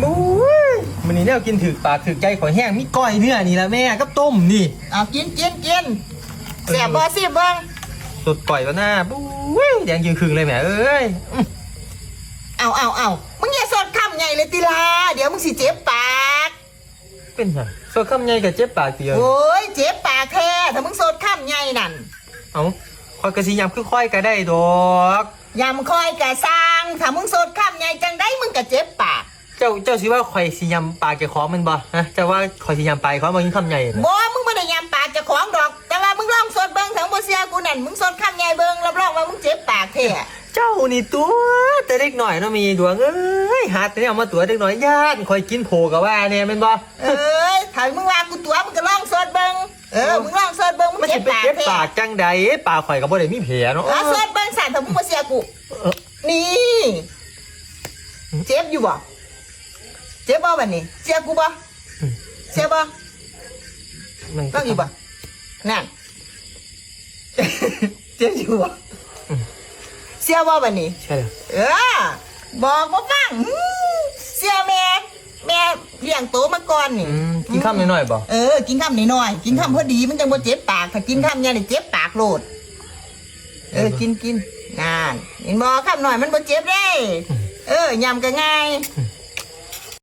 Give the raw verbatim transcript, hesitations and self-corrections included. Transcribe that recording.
บุ้ย มื้อนี้แนวกินถืกปากถืกใจข่อยแฮง มีก้อยเนื้อนี่ล่ะแม่ กับต้มนี่ เอากินกินกิน แซ่บบ่ ซิมเบิ่ง สดก้อยแล้วนะ บุ้ย แดงจึงครึ่งเลยแม่เอ้ย อื้อ เอาเอาเอา มึงอย่าสดคำใหญ่เลยติล่ะ เดี๋ยวมึงสิเจ็บปาก เป็นหยัง สดคำใหญ่ก็เจ็บปากติ โอ้ย เจ็บปากแท้ ถ้ามึงสดคำใหญ่นั่น เอ้า ข่อยก็สิยำคือข่อยก็ได้ดอก ยำข่อยก็ซ่าง ถ้ามึงสดคำใหญ่จังใดมึงก็เจ็บปาก เจ้า เจ้าสิว่าข่อยสิยำปากเจ้าของแม่นบ่ ฮะ เจ้าว่าข่อยสิยำปากเจ้าของบ่ กินคำใหญ่น่ะ บ่ มึงบ่ได้ยำปากเจ้าของดอก แต่ว่ามึงลองสดเบิ่ง ถ้ามึงบ่เชื่อกูนั่น มึงสดคำใหญ่เบิ่ง รับรองว่ามึงเจ็บปากแท้ เจ้านี่ตั๋วแต่เด็กน้อยเนาะ แม่ดวงเอ้ย หาแต่แนวมาตั๋วเด็กน้อย ย้านข่อยกินโผก็ว่าแน่แม่นบ่ เอ้ย ถ้ามึงว่ากูตั๋ว มึงก็ลองสดเบิ่ง เออ มึงลองสดเบิ่ง มึง มันสิไป เจ็บปาก เจ็บ แท้ ปากจังใด ปากข่อยก็บ่ได้มีแผลเนาะ เอาสดเบิ่งสั่น ถ้ามึงบ่เชื่อกู เออ นี่ เจ็บอยู่บ่ เจ็บบ่บัดนี้ เชื่อกูบ่ เชื่อบ่ มัน ต้องอยู่บ่ นั่น เจ็บอยู่บ่ เชื่อบ่บัดนี้ ใช่แล้ว เออ บอกบ่ฟัง อืม เชื่อแม่ แม่เลี้ยงโตมาก่อนนี่ อืม กินคำน้อยๆบ่ เออ กินคำน้อยๆ กินคำพอดี มันจังบ่เจ็บปาก ถ้ากินคำใหญ่นี่เจ็บปากโลด เออ กินกิน นั่น เห็นบ่ คำน้อยมันบ่เจ็บเด้ เออ ยำก็ง่าย